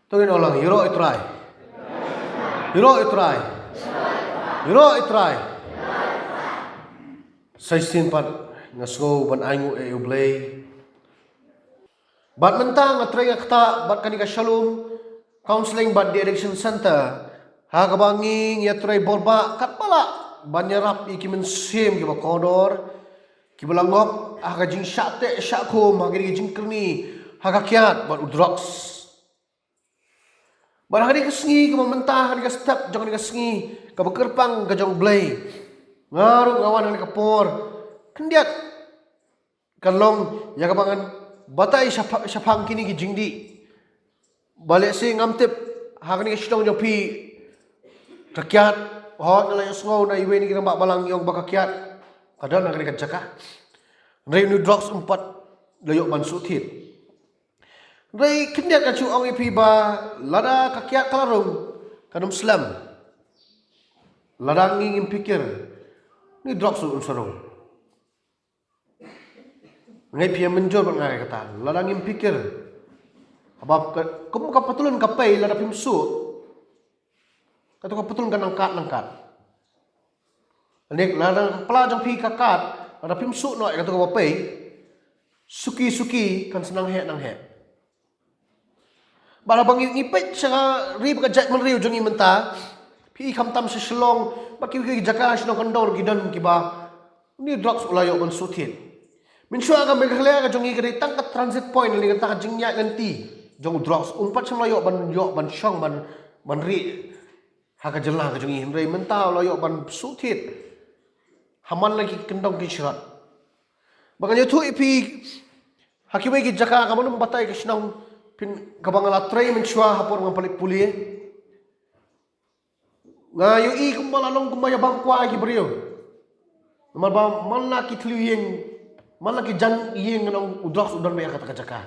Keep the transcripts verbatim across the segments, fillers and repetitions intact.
To ngin ong lang, ïaroh ïa u Trai. Ïaroh ïa u Trai. Ïaroh ïa u Trai. Sa shisien pat nga sngew ban ainguh ïa u Blei. Bad mynta nga trei nga ktah bad kane ka Shalom Counseling bad De-addiction Center, ha kaba ngi ïatrei bor bah katba lah ban ïarap ïa ki mynsiem kiba kordor, kiba la ngop ha ka jingshah teh shah khum, ha kane ka jingkyrni ha ka kiad bad u drugs. Bad ha kane ka sngi kaba mynta, ha kane ka step jong kane ka sngi kaba kyrpang ka jong u Blei, nga ruh nga wan ha kane ka por. Khyndiat kan long ïa kaba ngan batai shapha-, shaphang kine ki jingdih. Balei shi ngam tip ha kane ka shnong jong phi ka kiad, hooid nga la ïohsngew na iwei na ki rangbah balang ïa ong ba ka kiad ka don ha kane ka jaka. Hynrei une u drugs um pat la ïoh ban shu thied. Hynrei khyndiat nga shu ong ïa phi ba lada ka kiad ka la rung, kan ym slem. Lada ngi ngim phikir, une u drugs ruh un sa rung. Nga ïa phi mynjur bad nga ïa kata. Lada ngim phikir, haba ka, kum ka patlun ka pei, lada phim suh, kato ka patlun ka nang kat nang kat. Lane lada ka pla jong phi ka kat, lada phim suh noh ïa kato kaba pei, suki suki kan sa nang heh nang heh. Bad haba ngi, ngi peit sha ka ri bad ka jaitbynriew jong ngi mynta, phi i khamtam sha Shillong bad kiwei ki jaka sha nongkyndong, ki don kiba une u drugs u la ïoh ban shu thied. Mynshuwa ka Meghalaya ka jong ngi ka dei tang ka transit point lane ka tang ka jingïaid lynti jong u drugs. Um pat shym la ïoh ban, ïoh ban shong ban, ban rieh ha ka jylla ka jong ngi, hynrei mynta u la ïoh ban shu thied ha man la ki kyndong ki shyiap. Ba ngan ïathuh ïa phi ha kiwei ki jaka, kaba nym batai ka shnong phin, kaba nga la trei mynshuwa ha por nga pynleit pule. Nga ïohi kumba la long kumba ïa bam kwai ki briew. Namar ba man la ki thliew ïing, man la ki jan ïing, ngan ong u drugs u don beit ha kata ka jaka.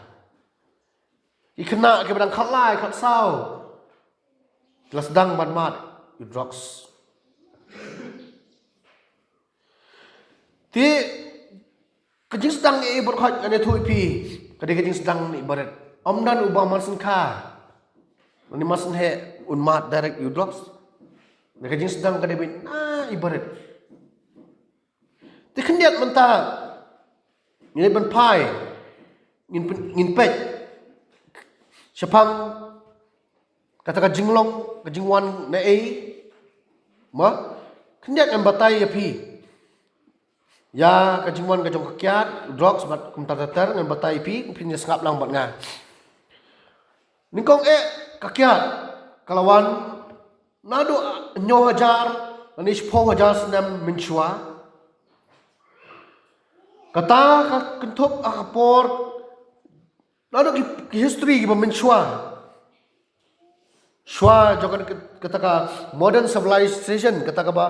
Ki khynnah kiba dang khatlai khatsaw ki la sdang ban mad ïa u drugs. Te ka jingsdang ïa i baroh, ngan ïathuh ïa phi, ka dei ka jingsdang na i barit. Ym don uba man sngewkha lane man sngewheh un mad direct ïa u drugs. Ka jingsdang ka dei beit na i barit. Te khyndiat mynta ngin ïa ban phai, ngin pyn-, ngin peit shaphang kata ka jinglong ka jingwan na ei. Ma, khyndiat ngan batai ïa phi ïa ka jingwan ka jong ka kiad, drugs bad kumta ter ter, ngan batai ïa phi, phin ïa sngap lang bad nga. Nyngkong eh ka kiad ka la wan naduh hynñiew hajar lane shiphew hajar snem mynshuwa. Kata ka kynthup ha ka por naduh ki, ki history kiba mynshuwa. Shuwa jong ka, kata ka modern civilization, kata kaba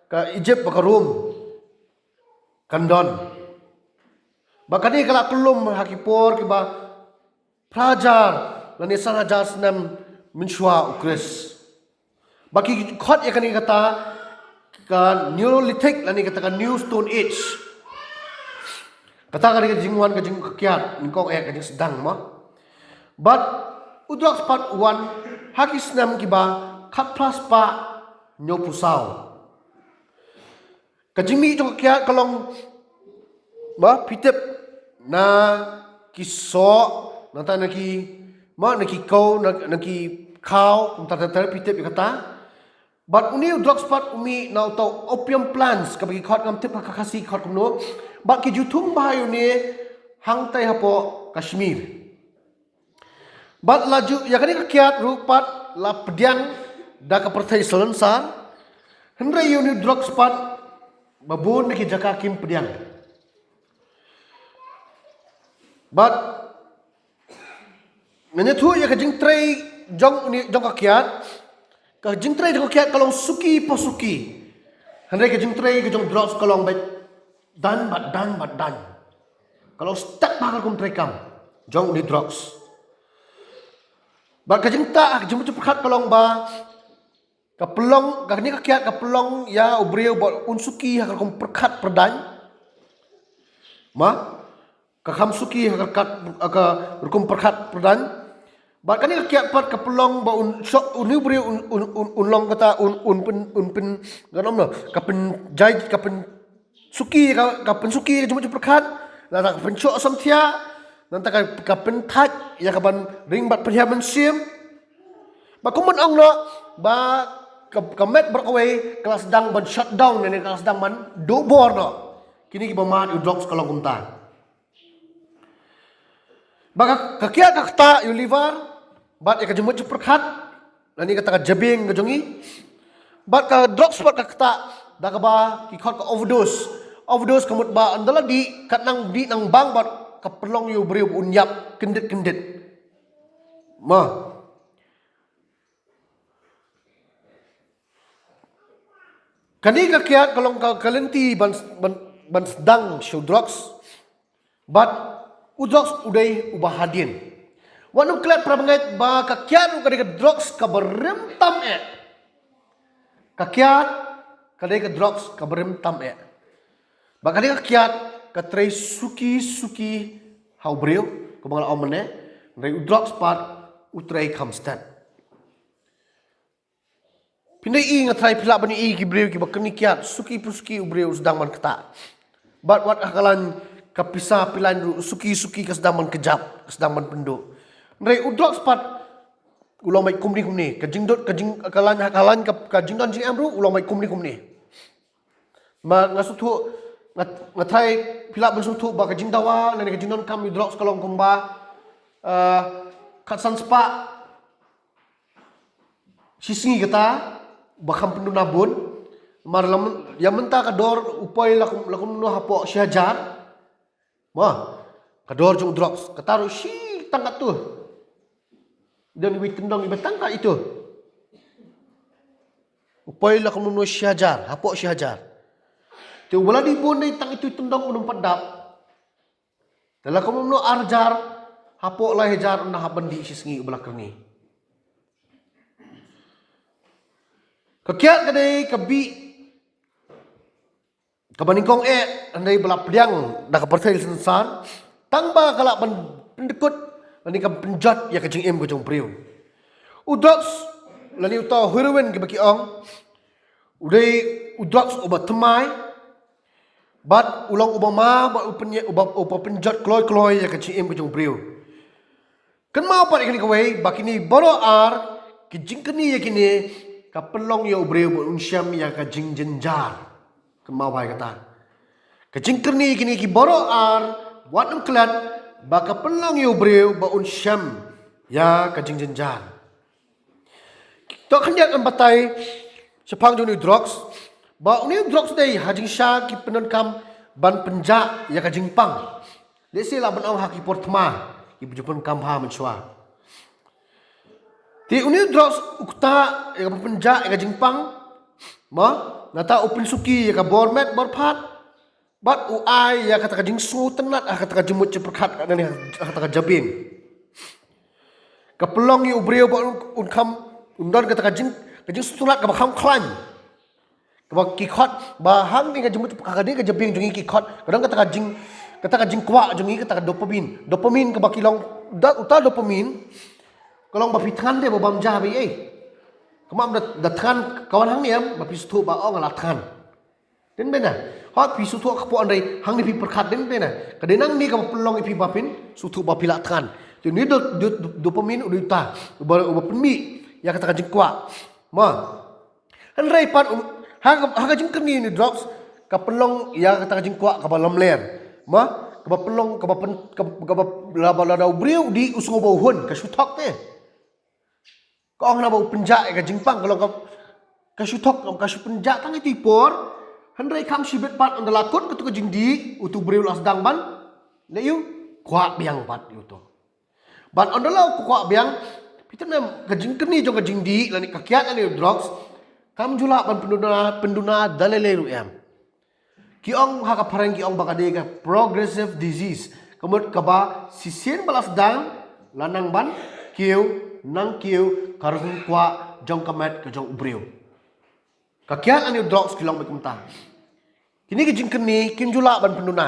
ka Egypt bad ka Rome kan don. Bad kane ka la kyllum ha ki por kiba phra hajar lane san hajar snem mynshuwa u Khrist. Ba ki khot ïa kane kata ka Neolithic lane kata ka New Stone Age. Kata ka dei ka jingwan ka jingkiad, nyngkong eh ka jingsdang mo. Bad u drugs pat u wan ha ki snem kiba khatphra spah hynñiewphew saw. Ka jingmih jong ka kiad ka long, ba, phi tip, na ki soh, nangta na ki, ma, na ki khaw, na, na ki khaw, kumta ter ter, phi tip ïa kata. Bad une u drugs pat u mih na uta u opium plants, kaba ki khot, ngam tip ha ka Khasi ki khot kumno. Bad ki ju thung bha ïa une hangtai hapoh Kashmir. Bad la ju, ïa kane ka kiad ruh pat la pdiang da ka pyrthei salonsar. Hynrei ïa une u drugs pat, ba bun na ki jaka kim pdiang. Bad ngan ïathuh ïa ka jingtrei jong une, jong ka kiad. Ka jingtrei jong ka kiad ka long suki pa suki. Hynrei ka jingtrei ka jong drugs ka long beit daiñ bad daiñ bad daiñ. Ka long step bha ka rukom treikam jong une u drugs. Bad ka jingtah, ka jingpyrkhat ka long ba ka pynlong, kane ka kiad ka pynlong ïa u briew ba un suki ha ka rukom pyrkhat pyrdaiñ. Ma, ka kham suki ha ka, ka rukom pyrkhat pyrdaiñ. Bad kane ka kiad pat ka pynlong ba un shoh, une u briew un, un, un, un long kata, un, un pyn, un pyn, ka nom no, ka pynjai, ka pynsuki, ka, ka pynsuki ka jingmut jingpyrkhat, nangta ka pynshoh samthiah, nangta ka, ka pynthait ïa kaban ring bad pynhiar mynsiem. Ba kumno ong noh, ba ka, ka met baroh kawei ka la sdang ban shutdown, ne ka la sdang ban duh bor noh. Kine kiba mad ïa u drugs ka long kumta. Ba ka, ka kiad ka ktah ïa u liver, bad ïa ka jingmut jingpyrkhat, lane kata ka jabieng ka jong ngi. Bad ka drugs pat ka ktah da kaba ki khot ka overdose. Overdose ka mut ba ynda la dih, katba nang dih nang bang bad ka pynlong ïa u briew ba un ïap kyndit kyndit. Mo. Kane ka kiad ka long ka, ka lynti ban, ban, ban sdang sha u drugs. Bad u drugs u dei uba hadien. Wat nym klet para bangeit ba ka kiad ruh ka dei ka drugs kaba rim tam eh. Ka kiad ka dei ka drugs kaba rim tam eh. Ba kane ka kiad ka trei suki suki ha u briew, kumba nga la ong mynne, hynrei u drugs pat u trei kham stet. Phin da ïohi, nga tharai phi lah ban ïohi ki briew kiba kynni kiad, suki pynsuki u briew u sdang ban ktah. Bad wat ha ka lain ka pisa phi lain ruh, suki suki ka sdang ban kjap, ka sdang ban pynduh. Hynrei u drugs pat u long beit kumne kumne, ka jingdon, ka jing, ka lain, ha ka lain ka, ka jingdon jingem ruh u long beit kumne kumne. Ma nga sngewthuh, nga, nga tharai phi lah ban sngewthuh ba ka jingdawa lane ka jingdonkam ïa u drugs ka long kumba, eh, khatsan spah shi sngi kata, ba kham pynduna bun. Mar la myn-, ïa mynta ka dor u poi la kum, la kumno hapoh shi hajar. Mo, ka dor jong u drugs kata ruh shi tang katto. Don iwei i tyndong iba tang kat ito. U poi la kumno shi hajar, hapoh shi hajar. Te uba la dih bun dei tang ito i tyndong, un ym pat dap. Te la kumno ar hajar, hapoh lai hajar, un hap ban dih shi sngi uba la kyrni. Ka kiad ka dei ka bih kaba nyngkong eh, hynrei ba la pdiang da ka pyrthei synsar, tang ba ka lah ban pyndkut lane ka pynjot ïa ka jingim ka jong u briew. U drugs lane uta u heroin kaba ki ong, u dei u drugs uba thymmai, bad u long uba ma, bad u pyn-, uba, uba pynjot kloi kloi ïa ka jingim ka jong u briew. Kynmaw pat ïa kane kawei, ba kine baroh ar, ki jingkyrni ïa kine, ka pynlong ïa u briew ba un shem ïa ka jingjynjar. Kynmaw bha ïa kata. Ka jingkyrni ïa kine ki baroh ar, wat nym klet, ba ka pynlong ïa u briew ba un shem ïa ka jingjynjar. To khyndiat ngan batai shaphang jong une u drugs, ba une u drugs dei ha jingshisha ki pyndonkam ban pynjah ïa ka jingpang. Lehse lah ban ong ha ki por thma, ki ju pyndonkam ha mynshuwa. Te une u drugs u ktah ïa ka pynjah ïa ka jingpang. Mo, nangta u pynsuki ïa ka bor met bor phad. Bad u ai ïa kata ka jingsngewtynnat ha kata ka jingmut jingpyrkhat, ha kata ka jabieng. Ka pynlong ïa u briew ba un, un kham, un don kata ka jing, ka jingsngewtynnat kaba kham khlaiñ. Kaba ki khot ba hangne ka jingmut, ha kane ka jabieng jong ngi ki khot, ka don kata ka jing, kata ka jingkwah jong ngi, kata ka dopamine. Dopamine kaba ki long, da, uta dopamine ka long ba phi thngan te ba bam ja ba ei. Kumba da, da thngan ka wan hangne em, ba phi sngewthuh ba ong la thngan. Dei beit na. Hooid phi sngewthuh ka por, hynrei hangne phi pyrkhat, dei beit na. Ka dei nangne kaba pynlong ïa phi ba phin sngewthuh ba phi la thngan. Te une do, do, do, dopamine u dei uta uba, uba pynmih ïa kata ka jingkwah. Mo. Hynrei pat, um, ha ka, ha ka jingkyrni une u drugs, ka pynlong ïa kata ka jingkwah kaba lamler. Mo, kaba pynlong, kaba pyn, kaba, kaba lada, lada u briew u dih u sngew ba u hun, ka shu thok te. Ka ong naba u pynjah ïa ka jingpang, ka long ka, ka shu thok, ka shu pynjah tang ïa tu i por. Hynrei kham shibit pat ynda la kut katu ka jingdih, utu u briew la sdang ban, leh ïa u kwah biang pat ïa utu. Bad ynda la kwah biang, phi tip ne em, ka jingkyrni jong ka jingdih lane ka kiad lane u drugs, kam ju lah ban pynduna, pynduna da lei lei ruh em. Ki ong ha ka phareng, ki ong ba ka dei ka progressive disease. Ka mut kaba shisien ba la sdang, la nang ban kiew, nang kiew ka rung kwah jong ka met ka jong u briew. Ka kiad lane u drugs ki long beit kumta. Kine ki jingkyrni kim ju lah ban pynduna.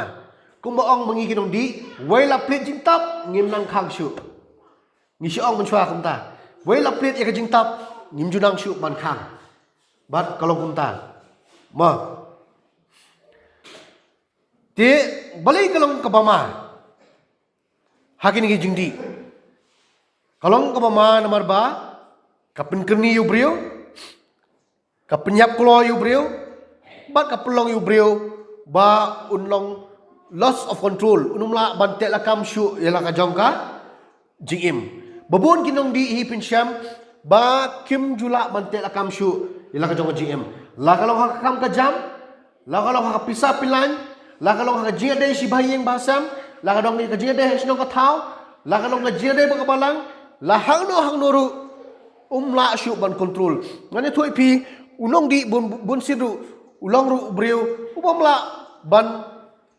Kumba ong ma ngi ki nongdih, wei la plied jingtap ngim nang khang shuh. Ngi shu ong mynshuwa kumta. Wei la plie ïa ka jingtap, ngim ju nang shuh ban khang. Bad ka long kumta. Mo. Te balei ka long kaba ma ha kine ki jingdih? Ka long kaba ma namar ba ka pynkyrni ïa u briew, ka pynïap kloi ïa u briew, bad ka pynlong ïa u briew ba un long loss of control, un ym lah ban teh lakam shuh ïa la ka jong ka jingim. Ba bun ki nongdih hi pynshai ba kim ju lah ban teh lakam shuh ïa la ka jong ka jingim. La ka long ha ka kam ka jam, la ka long ha ka pisa pyllein, la ka long ha ka jingïadei shi bahaïing bahasem, la ka long ka jingïadei ha shnong ka thaw, la ka long ka jingïadei bad ka balang, la hangno hangno ruh, um lah shuh ban control. Ngan ïathuh ïa phi, u nongdih bun bun sien ruh u long ruh u briew u bym lah ban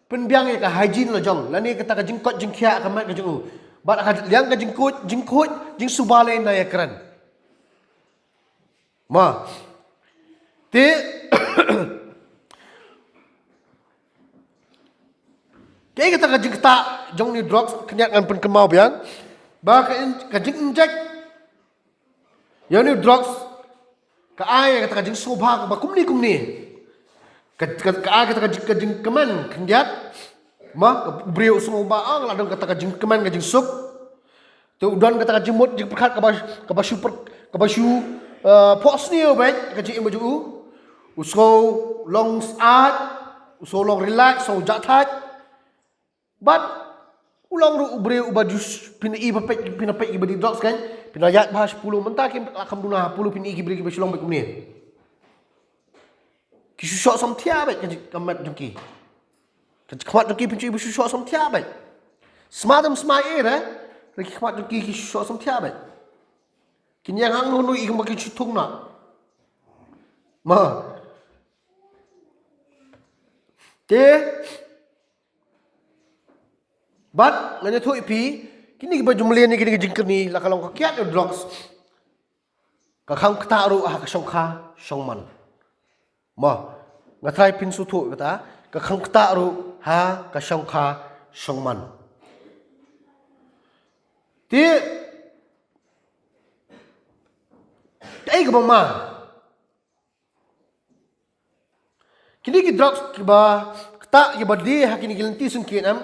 pynbiang ïa ka hygiene la jong, lane kata ka jingkoit jingkhiah ka met ka jong u. Bad ha ka liang ka jingkoit, jingkoit, jingsuba lei na ïakren. Ma. Te kaei kata ka jingktah jong une u drugs, khyndiat ngan pynkynmaw biang. Ba ka in-, ka jing inject ïa une u drugs ka ai kata ka jingsngewbha kaba kumne kumne. Ka, ka, ka ai kata ka jing, ka jingkmen khyndiat. Ma, ka briew u sngew ba, ah, la don kata ka jingkmen ka jingsuk. Te u don kata ka jingmut jingpyrkhat kaba, kaba shu pyrk-, kaba shu, eh, phohsniew beit ka jingim jong u. U sngew long syaid, u sngew long relax, u sngew jah thait. Bad u long ruh u briew uba ju s-, phin ïohi ba peit, phin ïa peit kiba dih drugs kan, phin ïa ïaid bha sha Polo, mynta ki la kham duna ha Polo, phin ïohi ki briew kiba shu long beit kumne. Ki shu shoh samthiah beit ka ji-, ka met jong ki. Ka khmat jong ki phin shu ïohi ba shu shoh samthiah beit. Sma dang sma eh re, ki khmat jong ki ki shu shoh samthiah beit. Kin ïeng hangno hangno ïa ki ba ki shu thung noh. Ma. Te bad ngan ïathuh ïa phi, kine kiba ju mlien ïa kine ki jingkyrni, la ka long ka kiad ïa u drugs, ka kham ktah ruh ha ka shongkha shongman. Mo, nga trai pynsngewthuh kata, ka kham ktah ruh ha ka shongkha shongman. Te kaei kaba ma? Kine ki drugs kiba ktah kiba die ha kine ki lynti syngkien em,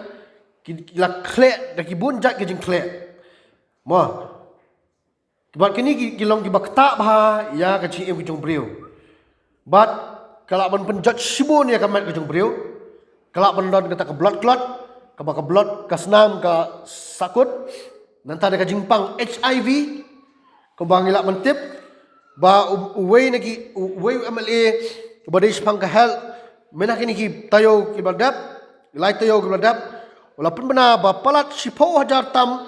ki, ki la khleh da ki bun jait ki jingkhleh. Mo. Kiba kine ki, ki long kiba ktah bha ïa ka jingim ki jong u briew. Bad ka lah ban pynjot shibun ïa ka met ka jong u briew. Ka lah ban don kata ka blood clot, kaba ka blood ka snam ka sahkut. Nangta da ka jingpang H I V, kaba ngi lah ban tip ba u-, uwei na ki, u-, uwei u M L A uba dei shaphang ka health, mynta kine ki taïew kiba dep, lai taïew kiba dep, u la pynbna ba palat shiphew hajar tam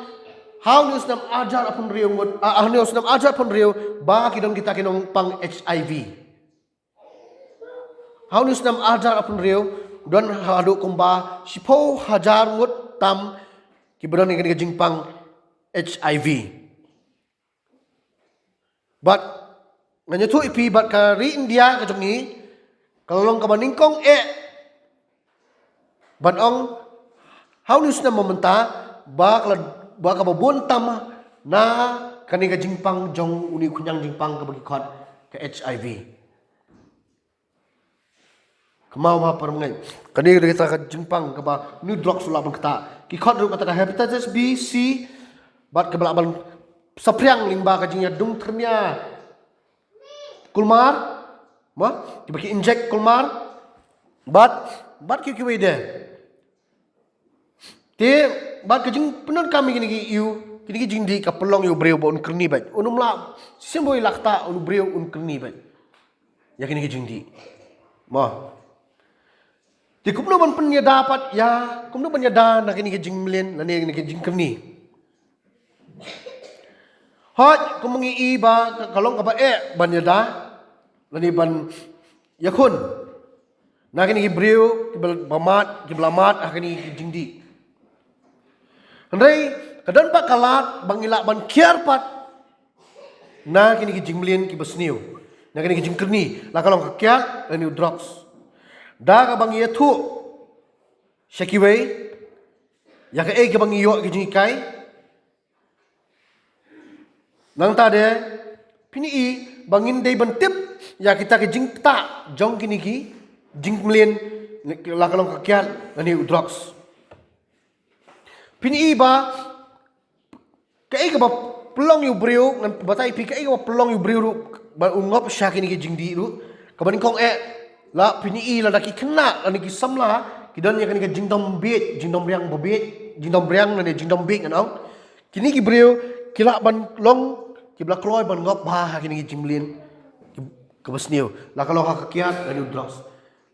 ha une u snem arhajar arphew hynriew ngut, ah, ha une u snem arhajar arphew hynriew ba ki don kita ki nongpang H I V. Ha une u snem arhajar arphew hynriew don haduh kumba shiphew hajar ngut tam kiba don ïa kane ka jingpang H I V. Bad ngan ïathuh ïa phi bad ka ri India ka jong ngi ka la long kaba nyngkong eh ban ong ha une u snem mynta ba ka la, ba kaba bun tam na kane ka jingpang jong une u khñiang jingpang kaba ki khot ka H I V. Kynmaw ma para bangeit, kane ka dei kata ka jingpang kaba une u drugs u lah ban ktah. Ki khot ruh kata ka hepatitis B, C, bad kaba lah ban saphriang lyngba ka jingïadung tyrnia kulmar, ma, kiba ki inject kulmar, bad, bad ki, kiwei de. Te bad ka jingpyndonkam ïa kine ki ïa u, kine ki jingdih ka pynlong ïa u briew ba un kyrni beit. Un ym lah, shisien ba u la ktah, u briew un kyrni beit ïa kine ki jingdih. Mo. Te kumno ban pynïada pat ïa, kumno ban ïada na kine ki jingmlien lane kine ki jingkyrni. Hooid, kumba ngi i ba ka, ka long kaba eh ban ïada lane ban ïakhun na kine ki briew kiba la mad, kiba la mad ha kine ki jingdih. Hynrei ka don pat ka lad ba ngi lah ban kiar pat na kine ki jingmlien kiba sniew, na kine ki jingkyrni, la ka long ka kiad lane u drugs. Da kaba ngi ïathuh sha kiwei ïa kaei kaba ngi ïoh ki jinghikai, Nangta de, phin i ba ngin dei ban tip ïa kita ki jingktah jong kine ki jingmlien, la ka long ka kiad lane u drugs. Phin i ba kaei kaba pynlong ïa u briew, ngan batai phi kaei kaba pynlong ïa u briew ruh ba u ngop sha kine ki jingdih ruh. Kaba nyngkong eh, la phin i lada ki khynnah lane ki samla ki don ïa kane ka jingdom bieit, jingdom riang ba bieit, jingdom riang lane jingdom bieit ngan ong. Kine ki briew ki lah ban long kiba la kloi ban ngop bha ha kine ki jingmlien kaba sniew, la ka long ha ka kiad lane u drugs.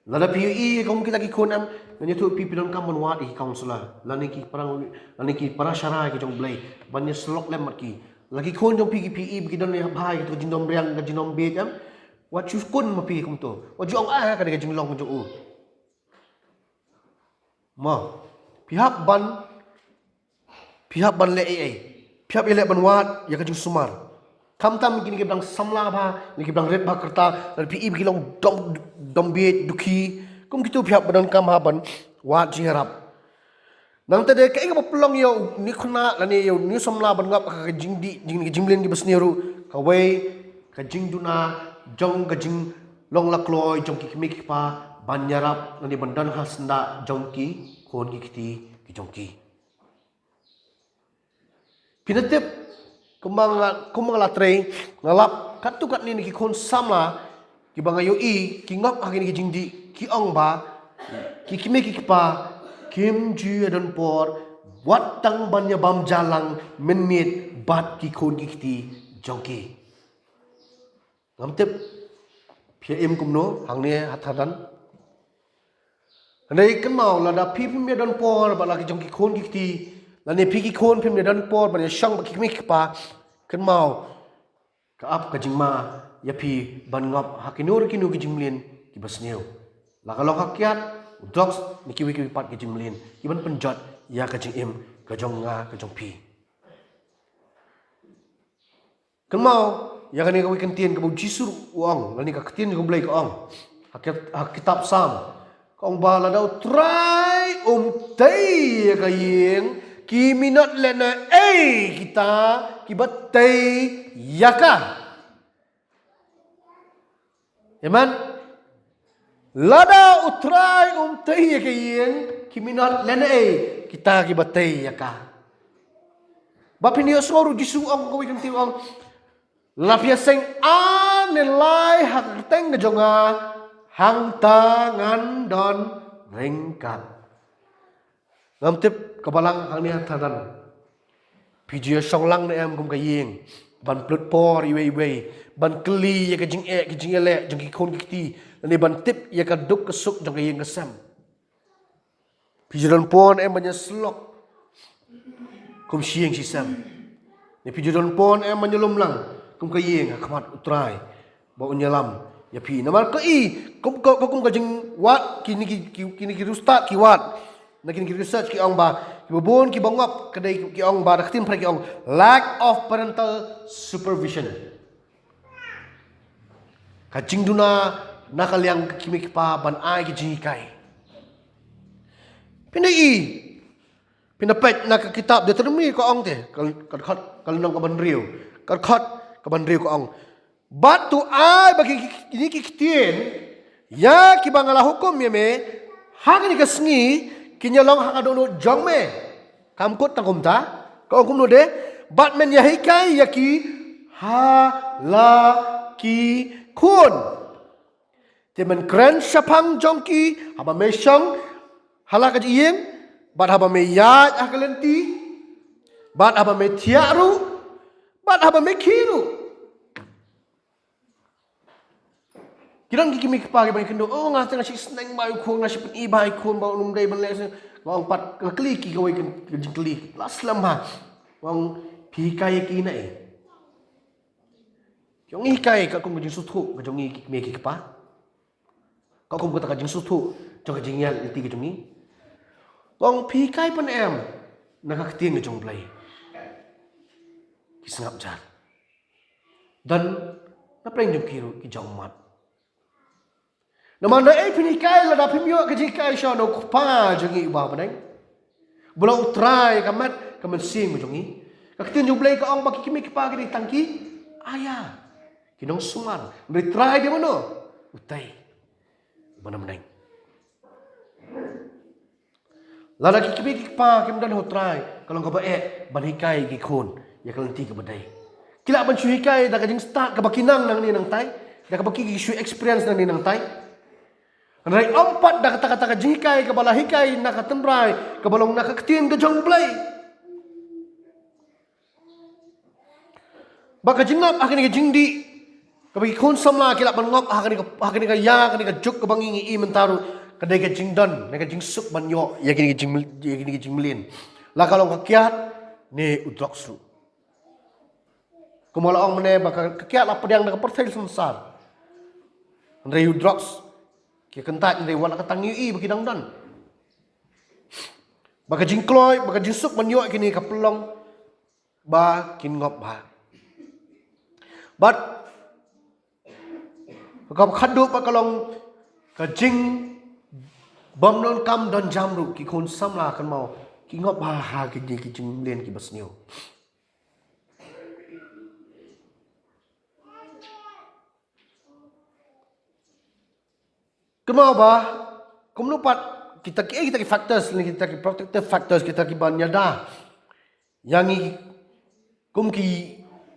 Lada phi i kum kita ki khun em, ngan ïathuh phi, phi donkam ban wad ïa ki counselor lane ki para, lane ki para sharai ki jong U Blei ban ïasyllok lem bad ki. La ki khun jong phi ki phi i ba ki don ïa bha ïa ka jingdom riang ka jingdom bieit em, wat shu kun ma phi kumto, wat ju ong ah ka dei ka jinglong jong u. Mo, phi hap ban, phi hap ban leh ei ei, phi hap ïaleh ban wad ïa ka jingsumar. Khamtam kine kiba dang samla bha, kine kiba dang rit bha kyrta, lada phi i ba ki long dom, dom bieit, dukhi, kum kito phi hap ban donkam ha ban wad jingïarap. Nangta de kaei kaba pynlong ïa une u khynnah lane ïa une u samla ban ngop ha ka jingdih, jing, jingmlien kiba sniew ruh, kawei ka jingduna jong ka jinglong la kloi jong ki kmie ki kpa ban ïarap lane ban don ha syndah jong ki khun ki kti ki jong ki. Phin da tip, kumba nga, kumba nga la trei, nga lap katto katne na ki khun samla kiba nga ïohi ki ngop ha kine ki jingdih, ki ong ba ki kmie ki kpa kim ju ïa don por wat tang ban ïa bam ja lang mynmiet bad ki khun ki kti jong ki. Ngam tip phi im kumno hangne ha Thadlan. Hynrei kynmaw, lada phi phim ïa don por bad la ki jong ki khun ki kti, lane phi ki khun phim ïa don por ban ïa shong bad ki kmie ki kpa, kynmaw, ka ap ka jingma ïa phi ban ngop ha kino re kino ki jingmlien kiba sniew, la ka long ha kiad, u drugs, ne kiwei kiwei pat ki jingmlien kiban pynjot ïa ka jingim ka jong nga ka jong phi. Kynmaw ïa kane kawei ka ktien kaba u Jisu u ong, lane ka ktien jong U Blei ka ong ha ki, ha kitab Salm. Ka ong ba lada U Trai um tei ïa ka ïing, ki minot lehnohei kita kiba tei ïa ka. Amen. Lada U Trai um tei ïa ka ïing, ki minot lehnohei kita kiba tei ïa ka. Ba phin ïohsngew ruh u Jisu u ong kawei ka ktien, u ong, la phi ïaseng ar ne lai ha ka kyrteng ka jong nga, hangta ngan don ryngkat. Ngam tip ka balang hangne ha Thadlan, phi ju ïa shong lang ne em kum ka ïing ban pynlut por iwei iwei, ban kylli ïa ka jingeh ka jingïaleh jong ki khun ki kti, lane ban tip ïa ka duk ka suk jong ka ïing ka sem? Phi ju don por ne em ban ïasyllok kum shi ïing shi sem? Ne phi ju don por ne em ban ïalum lang kum ka ïing ha khmat U Trai ba un ïalam ïa phi? Namar ka i, kum ka, kum ka jingwad, kine ki, ki, kine ki riewstad ki wad, na kine ki research ki ong ba kiba bun kiba ngop ka dei, ki ong ba da ka ktien Phareng ki ong lack of parental supervision. Ka jingduna na ka liang ka kmie kpa ban ai ka jinghikai. Phin da i, phin da peit na ka kitab Deuteronomi ka ong te, ka, ka dkhot, ka lynnong kaba hynriew, ka dkhot kaba hynriew ka ong, bad to ai ba ki, ki, kine ki ktien ïa kiba nga la hukum ïa me ha kane ka sngi kin ïa long ha ka dohnud jong me. Kam kut tang kumta, ka ong kumno de, bad men ïa hikai ïa ki ha la ki khun. Te men kren shaphang jong ki haba me shong ha la ka jingïing, bad haba me ïaid ha ka lynti, bad haba me thiah ruh, bad haba me khie ruh. Ki don ki kmie ki kpa kiba kynduh, oh, nga tang nga shu sneng bha ïa u khun, nga shu pyni bha ïa u khun ba un ym dei ban leh shisha. Nga ong pat, nga kylli ki kawei ka jingkylli la slem bha. Nga ong, phi hikai ïa ki na ei? Ki ong, ngi hikai katkum ka jingsngewthuh ka jong ngi ki kmie ki kpa, katkum kata ka jingsngewthuh jong ka jingïaid lynti ka jong ngi. Nga ong, phi hikai pat ne em na ka ktien ka jong U Blei? Ki sngap jar. Don na pdeng jong ki ruh ki jong mat. Namar da ei phin hikai lada phim ïoh ka jinghikai sha u Kpa jong ngi uba ha bneng, ba la u Trai ka met ka mynsiem ka jong ngi? Ka ktien jong U Blei ka ong ba ki kmie ki kpa ki dei tang ki aïa, ki nongsumar. Hynrei trai dei mano? Utai ba na bneng. Lada ki kmie ki kpa kim don ha U Trai, ka long kaba eh ban hikai ïa ki khun ïa ka lynti kaba dei. Ki lah ban shu hikai da ka jingstad kaba ki nang nangne nangtai, da kaba ki shu experience nangne nangtai. Hynrei ym pat da kata, kata ka jinghikai kaba la hikai na ka tynrai kaba long na ka ktien ka jong U Blei. Ba ka jingngop ha kane ka jingdih kaba ki khun samla ki lah ban ngop ha kane ka, ha kane ka ïa, kane ka juk kaba ngi ngi i mynta ruh, ka dei ka jingdon ne ka jingsuk ban ïoh ïa kane ka jing, ïa kane ka jingmlien. La ka long ka kiad ne u drugs ruh. Kumba la ong mynne ba ka, ka kiad la pdiang da ka pyrthei synsar. Hynrei u drugs ki kyntait, hynrei wat la ka tang ïohi ba ki dang don. Ba ka jingkloi, ba ka jingsuk ban ïoh ïa kine ka pynlong ba kin ngop bha. Bad ka khatduh pat ka long ka jingbym donkam donjam ruh, ki khun samla kynmaw ki ngop bha ha kine ki jingmlien kiba sniew. Kynmaw ba kumno pat kita ki, kita ki factors, kita ki protective factors, kita kiban ïada ïa ngi kum ki,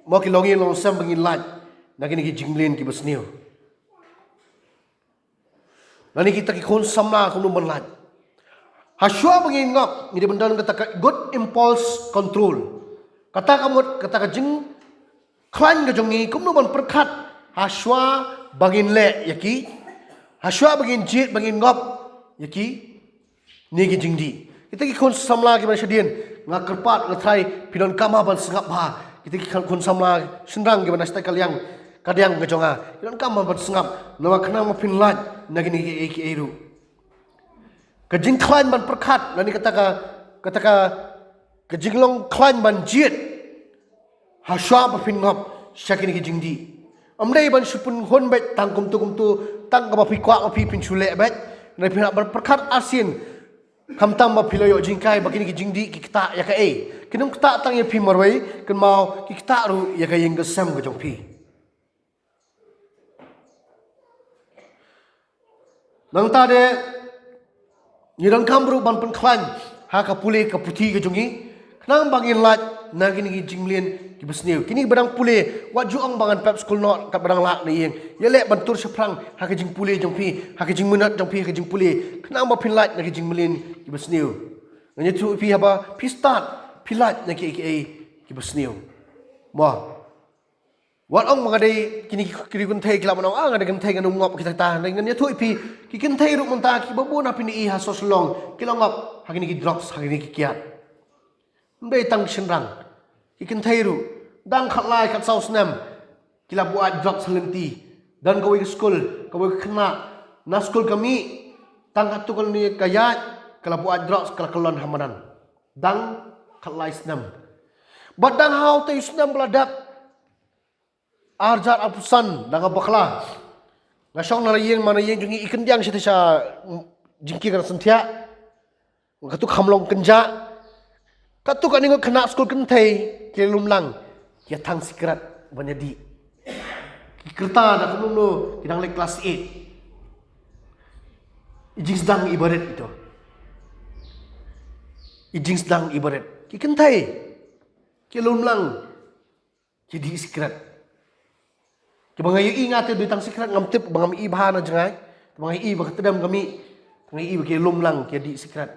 mo, ki longïing longsem ba ngin lait na kine ki jingmlien kiba sniew. Lane kita ki khun samla kumno ban lait. Hashwa ba ngin ngop, ngi dei ban don kata ka good impulse control. Kata ka mut, kata ka jingkhlaiñ ka jong ngi kumno ban pyrkhat hashwa ba ngin leh ïa ki, hashwa ba ngin jied, ba ngin ngop ïa ki, ne ki jingdih. Kita ki khun samla kiban shadien, nga kyrpad, nga tharai phi donkam ban sngap bha. Kita ki khun samla shynrang kiban shadien ka liang, ka diang ka jong nga, phi donkam ban sngap. Namar khnang ba phin lait na kine kiei kiei ruh. Ka jingkhlaiñ ban pyrkhat, lane kata ka, kata ka, ka jinglong khlaiñ ban jied hashwa ba phin ngop sha kine ki jingdih. Ym dei ban shu pynhun beit tang kumto kumto, tang kaba phi kwah ma phi phin shu leh beit. Hynrei phin hap ban pyrkhat arsien khamtam ba phi la ïoh jinghikai ba kine ki jingdih ki ktah ïa kaei. Kin ym ktah tang ïa phi marwei, kynmaw ki ktah ruh ïa ka ïing ka sem ka jong phi. Nangta de ngi donkam ruh ban pynkhlaiñ ha ka pule ka puthi ka jong ngi, khnang ba ngin lait na kine ki jingmlien kiba sniew. Kine ba dang pule, wat ju ong ba ngan pep skul noh katba dang lah na ïing. Ïaleh ban tur shaphrang ha ka jingpule jong phi, ha ka jingminot jong phi ha ka jingpule, khnang ba phin lait na ki jingmlien kiba sniew. Ngan ïathuh ïa phi, haba phi stad, phi lait na kiei kiei kiba sniew. Mo, wat ong ba nga dei, kine ki, ki riew kynthei ki lah ban ong, ah, nga dei kynthei, ngan ym ngop kita kita. Ngan ïathuh ïa phi, ki kynthei ruh mynta kiba bun ha phi, ngi i ha Sohra Shillong, ki la ngop ha kine ki drugs, ha kine ki kiad. Ym dei tang ki shynrang, ki kynthei ruh, dang khatlai khatsaw snem ki la buaid drugs ha lynti. Don kawei ka skul, kawei ka khynnah, na skul ka mih, tang katto katne ka ïaid, ka la buaid drugs, ka la kyllon ha madan. Dang khatlai snem. Bad dang ha utei u snem ba la dep, ar hajar arphew san, da nga bakla, nga shong na la ïing, ma na ïing jong ngi i kyndiang shatei sha, mm, jingkieng ka synthiah. Katto kham long kynjah. Katto katne ngut khynnah skul kynthei ki lum lang, ki ïa thang sikret ban ïa dih. Ki kyrta da kumno, ki dang leit klas eight. I jingsdang iba rit ito. I jingsdang iba rit. Ki kynthei ki lum lang, ki dih sikret. Kiba nga ïohi nga te dei tang sikret, ngam tip, ba ngam i bha na jngai. Ba nga i ba ka tdem ka mih, nga i ba ki lum lang ki dih sikret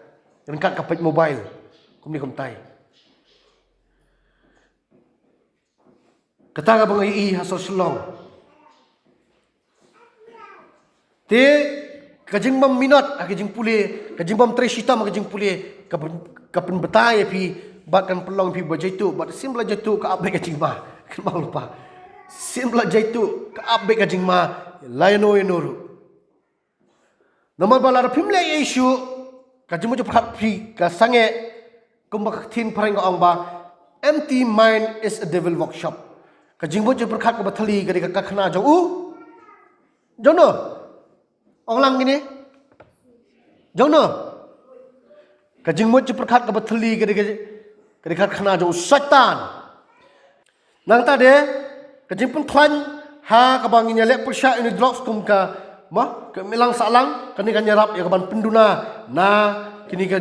ryngkat ka peit mobile kumne kumtai. Kata kaba nga ïohi ha Sohra Shillong. Te ka jingbym minot ha ka jingpule, ka jingbym trei shitom ha ka jingpule, ka pyn, ka pynbatai ïa phi, bad kan pynlong ïa phi ba jaituh, bad shisien ba la jaituh ka ap beit ka jingma. Kynmaw lypa, shisien ba la jaituh ka ap beit ka jingma, la ïano ïano ruh. Namar ba lada phim leh ei ei shuh, ka jingmut jingpyrkhat phi ka sangeh, kumba ka ktien phareng ka ong ba, empty mind is a devil workshop. Ka jingmut jingpyrkhat kaba thylli ka dei ka karkhana jong u, jong no? Ong lang kine. Jong no? Ka jingmut jingpyrkhat kaba thylli ka dei ka, Ka dei ka karkhana jong u Soitan. Nangta de ka jingpynkhlaiñ ha kaba ngin ïaleh pyrshah ïa une u drugs kum ka, ma, ka mih lang sah lang, kane kan ïarap ïa ka ban pynduna na kine ka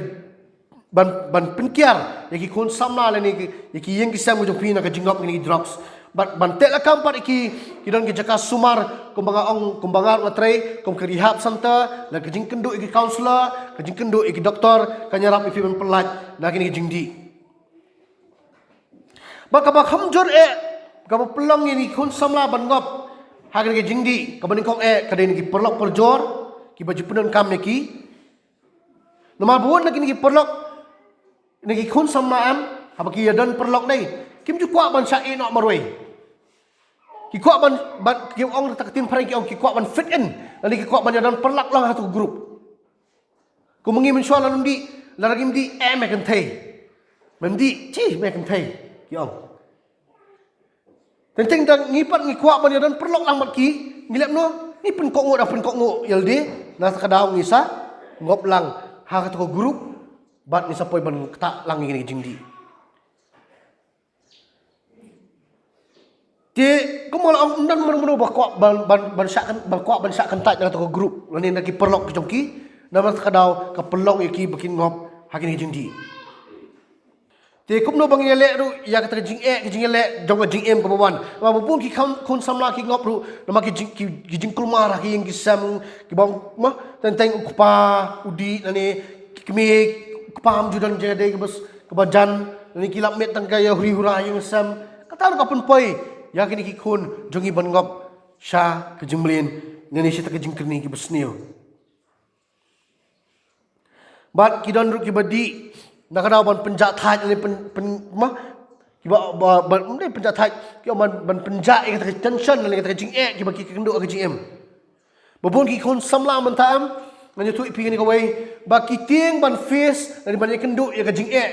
ban, ban pynkiar ïa ki khun samla lane ki, ïa ki ïing ki sem ka jong phi na ka jingngop ïa kine ki drugs. Bad ban teh lakam pat ïa ki, ki don ki jaka sumar kumba nga ong, kumba nga ruh nga trei kum ka rehab center, la ka jingkynduh ïa ki counselor, ka jingkynduh ïa ki doktor kan ïarap ïa phi ban pyllait na kine ki jingdih. Bad kaba kham jur eh, kaba pynlong ïa ki khun samla ban ngop ha kine ki jingdih, kaba nyngkong eh ka dei na ki paralok parajor kiba ju pyndonkam ïa ki. Namar ba bun na kine ki paralok, na ki khun samla em, haba ki ïadon paralok dei, kim ju kwah ban shah ïeh noh marwei. Ki kwah ban, ban, ki ong, kata ka ktien phareng ki ong, ki kwah ban fit in, lane ki kwah ban ïadon paralok lang ha kato ka group. Kum ngi mynshuwa lada ngim dih, lada ngim dih, eh, me kynthei. Mem dih, chi, me kynthei, ki ong. Teng teng da ngi pat ngi kwah ban ïadon paralok lang bad ki, ngi leh kumno, ngi pynkohnguh da pynkohnguh ïalade, na kata ka daw ngi sa ngop lang ha kato ka group, bad ngi sa poi ban ktah lang ïa kine ki jingdih. Te kumba la ong, ym don mano mano ba kwah ban, ban, ban shah kyn-, ba kwah ban shah kyntait na kato ka group lane na ki paralok ki jong ki, namar kata ka daw ka pynlong ïa ki ba kin ngop ha kine ki jingdih. Te kumno ba ngin ïaleh ruh ïa kata ka jingeh, ka jingïaleh jong ka jingim kaba wan. Namar ba bun ki khun, khun samla ki ngop ruh namar ki jing, ki, ki jingkulmar ha ki ïing ki sem, kiba, ma, teng teng u kpa u dih lane ki kmie, u kpa um ju don jingïadei kaba s-, kaba jan, lane ki lap miet tang ka ïa huri hura ïing sem. Kata ruh ka pynpoi ïa kine ki khun jong ngi ban ngop sha ka jingmlien lane sha ka jingkyrni kaba sniew. Bad ki don ruh kiba dih na ka daw ban pynjah thait lane pyn, pyn, ma, kiba, ba, ba, ym dei pynjah thait, kiba ban, ban pynjah ïa kata ka tension lane kata ka jingeh kiba ki kynduh ha ka jingim. Ba bun ki khun samla mynta em, ngan ïathuh ïa phi kane kawei, ba ki tieng ban face lane ban ïakynduh ïa ka jingeh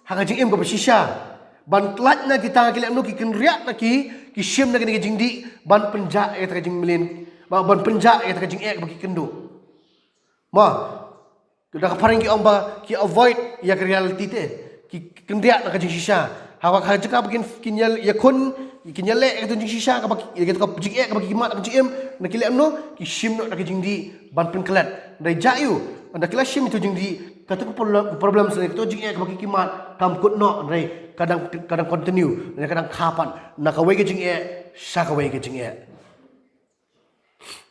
ha ka jingim kaba shisha. Ban lait na kita, ki leh kumno, ki kynriah na ki, ki shim na kine ki jingdih ban pynjah ïa kata ka jingmlien, ba, ban pynjah ïa kata ka jingeh kaba ki kynduh. Ma, da ka phareng ki ong ba ki avoid ïa ka reality te. Ki, ki kynriah na ka jingshisha. Haba ka jaka ba kin, kin ïa, ïakhun, kin ïaleh ïa ka jingshisha, kaba ki, ïa ka jingeh kaba ki mad ha ka jingim, na ki leh kumno, ki shim noh na ka jingdih ban pynklet. Hynrei jia ïa u, haba ki la shim ïa ka jingdih, kato ka problem, problem seh, kato ka jingeh kaba ki mad kam kut noh, hynrei ka dang, ka dang continue, hynrei ka dang kha pat na kawei ka jingeh sha kawei ka jingeh.